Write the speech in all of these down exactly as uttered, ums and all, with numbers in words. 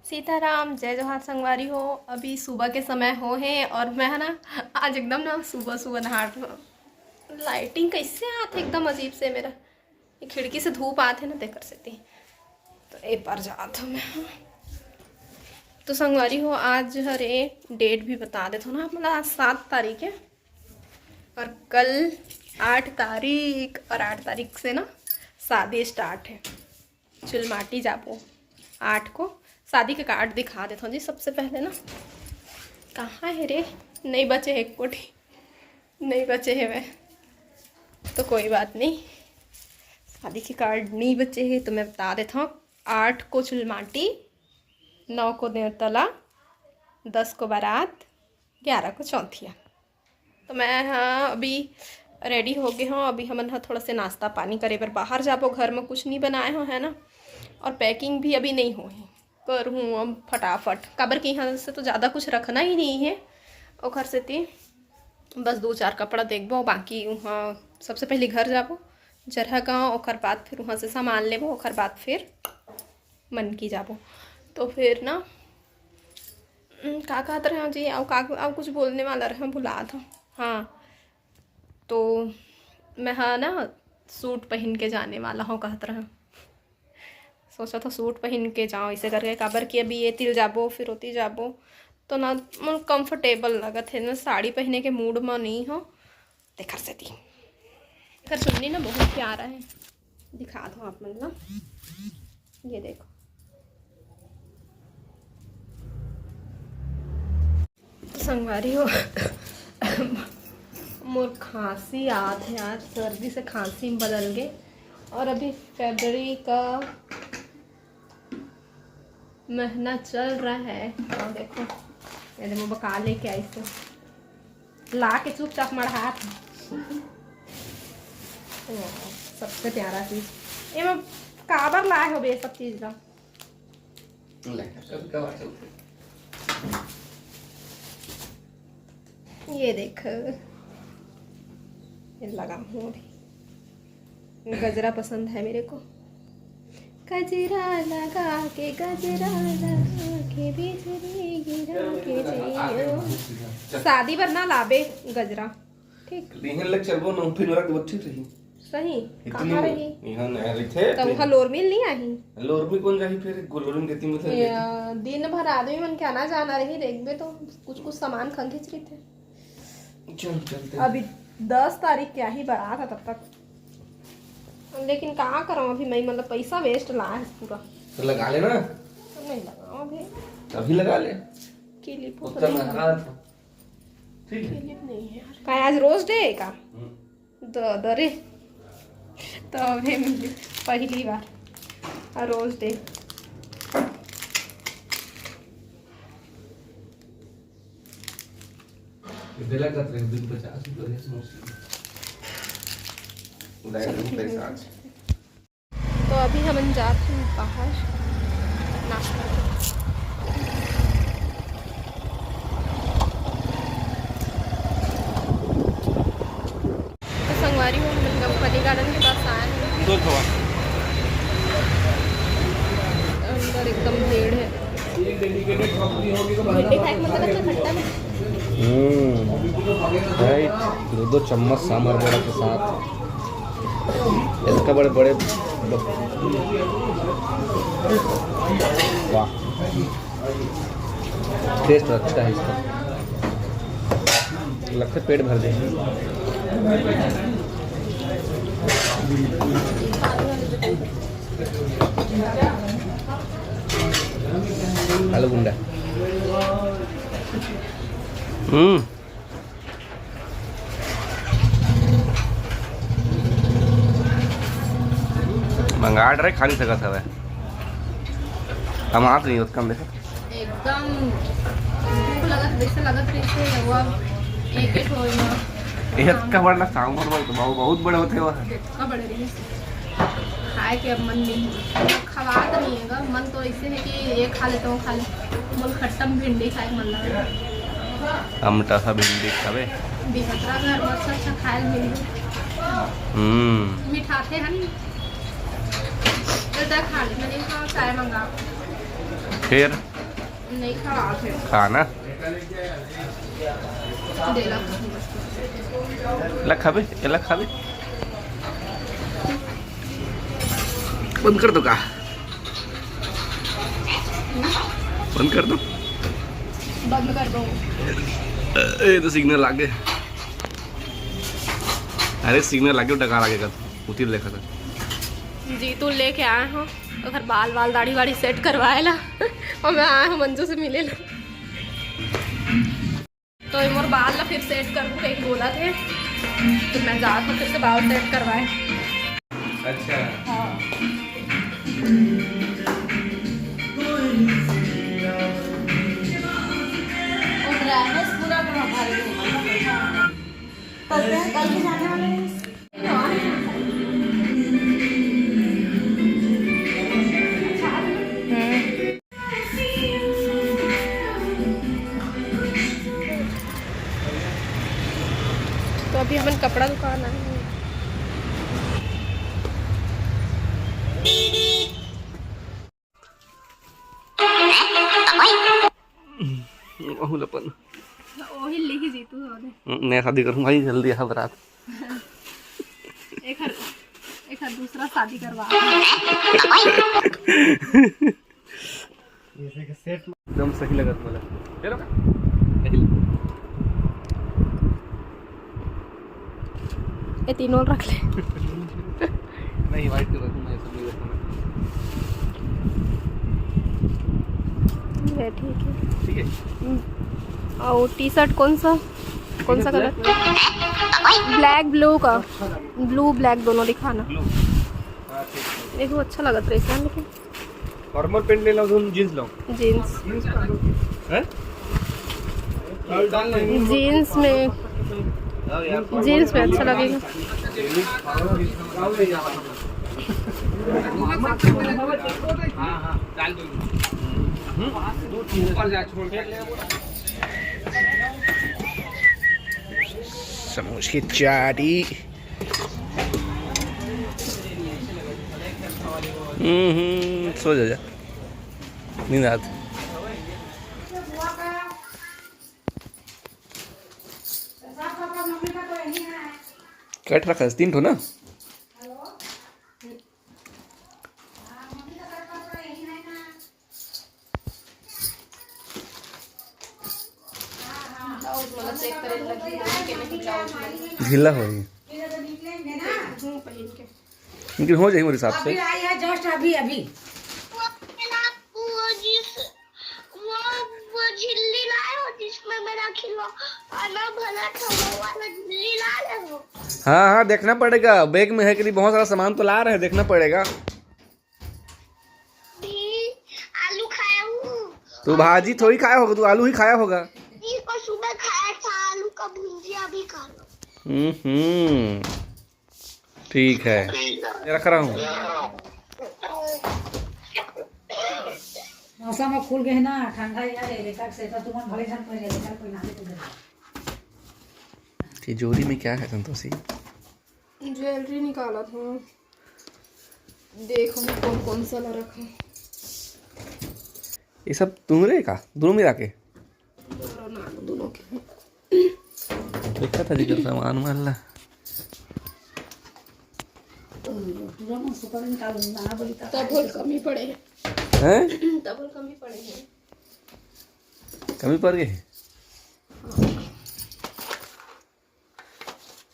सीताराम, जय जोहार संगवारी हो। अभी सुबह के समय हो हे और मैं ह ना आज एकदम ना सुबह सुबह नहा, lighting कैसे आथे एकदम अजीब से मेरा, ये खिड़की से धूप आथे ना तेकर सेती। तो ए पर जात हूँ मैं। तो संगवारी हो, आज हरे date भी बता देत हो ना आप, मतलब आज सात तारीख है और कल आठ तारीख, और आठ तारीख से ना शादी start है। चुलमाटी जाबो आठ को। शादी के card दिखा देत हूँ जी सबसे पहले ना। कहाँ है रे? नहीं बचे है एक कोठी, नहीं बचे है वह। तो कोई बात नहीं, शादी के card नहीं बचे है तो मैं बता देत हूँ। आठ को चुलमाटी, नौ को नेवतला, दस को बारात, ग्यारह को चौथिया। तो मैं ह अभी ready हो गे हूँ। अभी हमन ह थोड़ा से नाश्ता पानी करे बर बाहर जाबो, घर में कुछ नहीं बनाए हो है ना, और packing भी अभी नहीं हो है। करहूँ अब फटाफट, काबर कि यहाँ से तो ज़्यादा कुछ रखना ही नहीं है। ओखर सेती बस दो चार कपड़ा देखबो, बाकी वहाँ सबसे पहले घर जाबो जरहा गाँव, ओखर बाद फिर वहाँ से सामान लेबो, ओखर बाद फिर मन की जाबो। तो फिर ना, उम, का कहत रहे जी, अउ का, अउ कुछ बोलने वाला रहे, भुला था। हाँ, तो मैं ह ना सूट पहन के जाने वाला हूँ कहत रहे। सोचा था सूट पहन के जाओ, इसे करके, काबर कि अभी ये तिल जाबो, फिर ओती जाबो, तो ना मन comfortable लगत है ना, साड़ी पहने के mood में नहीं हो। तेखर सेती एकर चुन्नी ना बहुत प्यारा है, दिखा दो आप मन ला। ये देखो, तो संगवारी हो, मोर खांसी आत है यार, सर्दी से खांसी में बदल गए। और अभी February का महीना चल रहा है। और देखो, ये देखो बका लेके आई से ला के चुपचाप मढ़ात है। ओ, सबसे प्यारा चीज। एमा काबर लाए हो बे सब चीज ला? ले, कभी कभार चलते। ये देख, ये लगा हूँ अभी। गजरा पसंद है मेरे को। गजरा लगा के, गजरा लगा के, बिजुरी गिरा के जइयो। शादी बर ना लाबे गजरा, ठीक? इहन लग चलबो ना, फिर रख दो, ठीक रही। सही? इतनी कहाँ रही? इहाँ नया रहिथे, तो फिर वहाँ लोरमी नहीं आही? लोरमी कौन जाही फिर? गो-, लोरमी देती मतलब ये, देती। आ, दिन भर आदमी मन के आना जाना रही, देखबे तो कुछ कुछ सामान खंगेच रहिथे। चल, चलते हैं। अभी दस तारीख के आही बारात है तब तक। लेकिन का करम अभी मैं, मतलब पैसा waste ला है पूरा। तो लगा लेना। तो नहीं लगाओ अभी। अभी लगा ले। Clip उत्तर नहीं में है। लगा दो। ठीक है। Clip नहीं है यार। का आज Rose Day है का? हम्म। द-, दरे। तो अभी मिली पहली बार Rose Day। बेला का तो एक दिन पचास रुपये है समोसे। उदाई दिन पैसा आज। तो अभी हमन जात हन बाहर नाश्ता करे। तो संगवारी हो, हमन कंपनी garden के पास आए हैं। दो थवा। अंदर एकदम भीड़ है। भिंडी खाए के मतलब अच्छा खट्टा में। हम्म, right, दो दो चम्मच सांभर बड़ा के साथ। इसका बड़े बड़े ब-, वाह, taste अच्छा है इसका, लगता है पेट भर जाएगा। आलू गुंडा। हम्म। मंगा डरे, खा नहीं सकत हवे। हम आप नहीं होत कम देखा। एकदम भूख लगत, जैसे लगत रहिसे, वो एक एक होए ना। ये इतना बड़ा सांभर भाई तो बहुत, बहुत बड़े होते हुआ है। इतना बड़े रहिसे। खाए के अब मन नहीं है। खवात नहीं है गा, मन तो ऐसे है कि ये खा लेता हूँ, खा ले। बोल खट्टम भिंडी खाए के मन लगा। अमटा सा भिंडी खावे। बिहतरा घर में अच्छा अच्छा खाए मिल। हम्म। मिठाते हैं नहीं। तो दा खा ले, मैंने कहा चाय मंगा। फिर? नहीं खा, खा ना। दे ला। ला खाबे, एला खाबे। बंद कर दो का? बंद कर दो। बंद कर दो। ए, तो सिग्नल आगे। अरे, सिग्नल आगे, डकार आगे का। उतिर देखा था। जीतू लेके आए हो, ओकर बाल वाल, दाढ़ी वाढ़ी सेट करवाए ला। और मैं आए हूँ मंजू से मिले ला। तो ये मोर बाल ला फिर सेट करबो कहीं बोला थे, तो मैं जात हूँ फिर से बाल सेट करवाए। अच्छा। हाँ। कल भी जाने वाले हैं। तो अभी हमन कपड़ा दुकान आए हैं। ओहू ल अपन। ओही लिखी जीतू हो दे। नया शादी करूँ भाई, जल्दी आ बारात। एक हर, एक हर दूसरा शादी करवा। एकदम सही लगत मला। चलो। ये तीनों रख ले। नहीं, व्हाइट कलर को मैं ऐसा नहीं रखूँगा। ये ठीक है। ठीक है। हम्म। और टी शर्ट कौन सा, कौन सा कलर? ब्लैक, ब्लू का। ब्लू ब्लैक दोनों दिखाना। ब्लू। हाँ, ठीक है। देखो, अच्छा लगा ड्रेस है लेकिन। फॉर्मल पैंट ले लो, तुम जींस लो। जींस। हैं? जींस में, जींस में अच्छा लगेगा। समोसे चाटी। हम्म, हम्म, सो जा, जा। नींद आत। कट रखा है, तीन ठो ना। ढीला हो रही है। लेकिन हो जाएगी मेरे हिसाब से। अभी आई है, जस्ट अभी, अभी। वो, वो जिस, वो, वो झिल्ली लाए हो जिसमें मेरा खिलौना भरा था, वो वाला झिल्ली ला ले हो। हाँ, हाँ, देखना पड़ेगा, बैग में है कि नहीं, बहुत सारा सामान तो ला रहे हैं, देखना पड़ेगा। भी आलू खाया हूँ। तू भाजी थोड़ी खाया होगा, तू आलू ही खाया होगा। नहीं, को सुबह खाया था, आलू का भुंजिया भी खा लो। हम्म, ठीक है, ये रख रहा हूँ। मौसम अब खुल गए ना, ठंडा ही है, लेकर से तो तुमन भले झन कोई लेकर कोई ना दे। तिजोरी में क्या है संतोषी? ज्वेलरी निकाला था, देखो मैं कौन कौन सा ला रखा। ये सब तुम्हरे का, दोनों मिला के? दोनों के। देखा था जिकर सामान मान ला। तब बोल कमी पड़े हैं। हैं? तब बोल कमी पड़े हैं। कमी पड़ गई?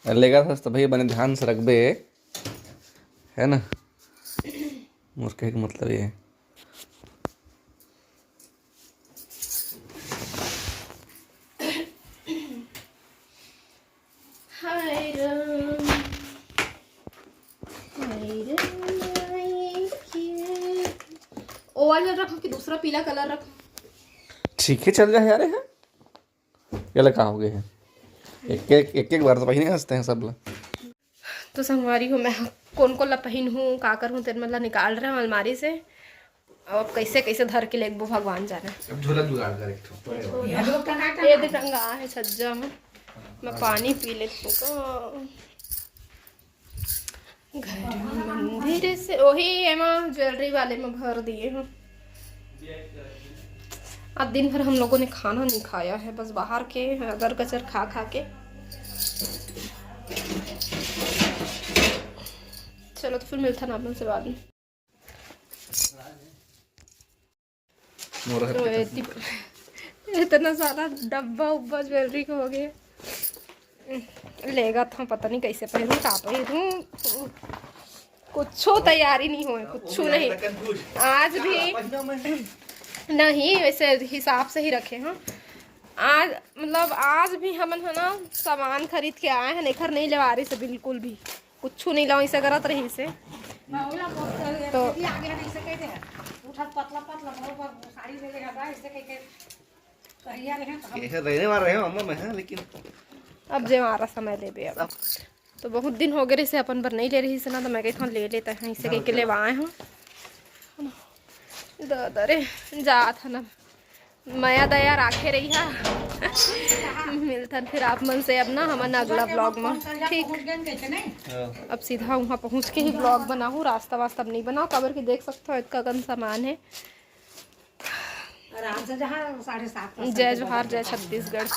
अरे लेगा था तो भैया बने ध्यान से रखबे, है ना? मोर कहे के मतलब ये है। हाय राम, हाय राम, हाय के। ओ वाला रखो कि दूसरा पीला कलर रखो? ठीक है, चल जाए यार। है ये लगा हो गए हैं, एक एक एक एक बार तो पहिने हंसते हैं सब लोग। तो संगवारी हो, मैं कोन कोन ला पहिनहूँ, का करहूँ, तेन मन ला निकाल रहे हूँ अलमारी से। अब कैसे कैसे धर के लेगबो, भगवान जाने। अब झोला जुगाड़ कर एक ठो। ये दे टंगा है छज्जा में, मैं पानी पी लेती हूँ। घर मंदिर से वही एमा ज्वेलरी वाले में भर दिए हूँ। आज दिन भर हम लोगों ने खाना नहीं खाया है, बस बाहर के अगर कचर खा खा के। चलो तो फिर मिलता ना आप मन से बाद में। मोर तो ये टिप- इतना सारा डब्बा उब्बा ज्वेलरी के हो गए, लेगा था, पता नहीं कैसे पहनूं, का पहनूं, कुछ तैयारी नहीं होए, कुछ नहीं। आज भी नहीं, वैसे हिसाब से ही रखे हैं। आज मतलब आज भी हमन है ना सामान खरीद के आए हैं, एखर नहीं लेवा रही से बिल्कुल भी, कुछ नहीं लाओ, इसे करत रही से। तो आगे नहीं से कहते हैं, उठत पतला पतला बहुत बार साड़ी ले लेगा, ऐसे कह के कहिया रहे तो हम ये रहने वाला रहे अम्मा मैं है, लेकिन अब जे हमारा समय लेबे अब। तो बहुत दिन हो गए रही से अपन बर नहीं ले रही से ना, तो मैं कही ले लेते हैं, इसे कह के लेवाए हूँ। दादा रे, जात है ना, मया दया राखे रही हा। मिलथन फिर आप मन से अब ना हमन अगला ब्लॉग में, ठीक? पहुंच गए कैसे नहीं? अब सीधा वहाँ पहुँच के ही ब्लॉग बनाहू, रास्ता वास्ता अब नहीं बनाओ, काबर कि देख सकते हो इतना कन सामान है। आराम से जहाँ साढ़े सात जय जोहार, जय छत्तीसगढ़।